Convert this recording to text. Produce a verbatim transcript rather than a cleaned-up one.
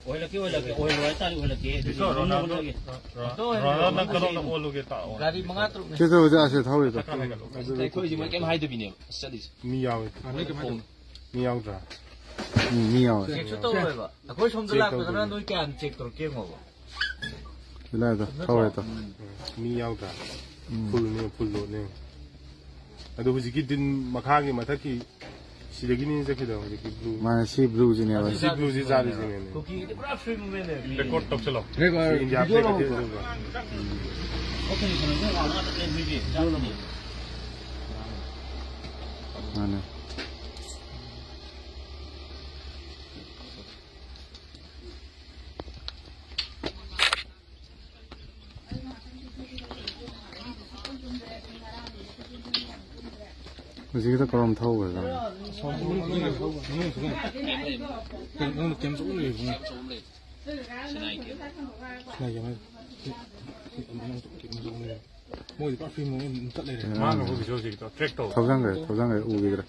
ꯑꯣꯏꯍꯜꯂꯛꯀꯦ, ꯑꯣꯏꯍꯜꯂꯛꯀꯦ, ꯑꯣꯏꯍꯜꯂꯣ ꯍꯥꯏꯇꯥꯔꯗꯤ ꯑꯣꯏꯍꯜꯂꯛꯀꯦ꯫ ꯑꯗꯨꯗꯤ ꯏꯁꯣꯔ, ꯔꯣꯅꯥꯜꯗꯣ, ꯑꯣꯏꯍꯜꯂꯛꯑꯒꯦ꯫ ꯔꯣ-, ꯔꯣꯅꯥꯜꯗꯣ ꯅꯪ ꯀꯔꯣꯝꯗ ꯑꯣꯜꯂꯨꯒꯦ ꯇꯥꯛꯑꯣ꯫ ꯒꯥꯔꯤ ꯃꯉꯥ ꯇꯔꯨꯛꯅꯦ꯫ ꯁꯤ ꯇꯧꯕꯁꯦ ꯑꯁꯤ ꯊꯧꯔꯤꯗꯣ꯫ ꯆꯠꯈ꯭ꯔꯣ, ꯍꯥꯏꯒꯠꯂꯣ꯫ ꯑꯗꯨ ꯑꯩꯈꯣꯏ ꯍꯧꯖꯤꯛ ꯃꯣꯏ ꯀꯩꯝ ꯍꯥꯏꯗꯕꯤꯅꯦꯕ ꯆꯠꯂꯤꯁꯦ꯫ ꯃꯤ ꯌꯥꯎꯋꯦ꯫ ꯃꯤ ꯌꯥꯎꯗ꯭ꯔꯥ? ꯎꯝ, ꯃꯤ ꯌꯥꯎꯋꯦ꯫ ꯆꯦꯛꯁꯨ ꯇꯧꯔꯣꯏꯕ꯫ ꯑꯩꯈꯣꯏ ꯁꯣꯝꯗ ꯆꯦꯛ ꯂꯥꯛꯄꯗꯅ ꯇꯧꯗꯣꯏꯅꯦ꯫ ꯅꯣꯏ ꯀꯌꯥꯝ ꯆꯦꯛ ꯇꯧꯔꯛꯀꯦ ꯌꯦꯡꯉꯣꯕ꯫ ꯁꯤ ꯂꯥꯛꯑꯦꯗꯣ, ꯊꯧꯔꯦꯗꯣ꯫ ꯎꯝ, ꯃꯤ ꯌꯥꯎꯗ꯭ꯔꯥ? ꯎꯝ꯫ Full ꯅꯦ, full load ꯅꯦ꯫ ꯑꯗꯣ ꯍꯧꯖꯤꯛꯀꯤ ꯗꯤꯟ ꯃꯈꯥꯒꯤ ꯃꯊꯛꯀꯤ ꯁꯤꯗꯒꯤꯅꯤ ꯆꯠꯈꯤꯗꯣ ꯍꯧꯖꯤꯛꯀꯤ blue꯫ ꯃꯥꯅꯦ, ꯁꯤ blue ꯁꯤꯅꯦꯕ꯫ ꯁꯤ blue ꯁꯤ ꯆꯥꯗꯣꯏꯁꯤꯅꯦ꯫ ꯀꯨꯀꯤꯒꯤꯗꯤ ꯄꯨꯔꯥ free movement ꯅꯦ꯫ Record ꯇꯧꯁꯤꯜꯂꯣ꯫ Record, ꯁꯤ India video flag ꯂꯧꯕ꯫ ꯑꯁꯤ ꯑꯗꯨꯒ꯫ Okay, ꯀꯩꯅꯣ, ꯉꯥ ꯑꯃ ꯆꯠꯂꯦ, ꯃꯤꯒꯤ ꯆꯥꯛ ꯊꯣꯡꯉꯤ꯫ ꯃꯥꯅꯦ꯫ ꯍꯧꯖꯤꯛꯀꯤꯗꯣ ꯀꯔꯣꯝ ꯊꯧꯈ꯭ꯔꯖꯥꯠꯅꯣ? ꯅꯪꯅ ꯀꯩꯝ ꯆꯠꯂꯨ ꯂꯩꯕꯅꯦ꯫ ꯁꯤꯅꯥꯏ ꯀꯦꯝ꯫ ꯁꯤꯅꯥꯏ ꯀꯦꯝ ꯍꯥꯏꯁꯦ? ꯃꯣꯏꯗꯤ ꯄꯨꯔꯥ free movement ꯑꯗꯨꯝ ꯆꯠ ꯂꯩꯔꯦ꯫ ꯃꯥꯅ ꯍꯧꯖꯤꯛ ꯍꯧꯖꯤꯛꯇꯣ track ꯇꯧ꯫ ꯊꯧꯖꯟꯈ꯭ꯔꯦ, ꯊꯧꯖꯟꯈ꯭ꯔꯦ, ꯎꯈꯤꯗ꯭ꯔꯦ꯫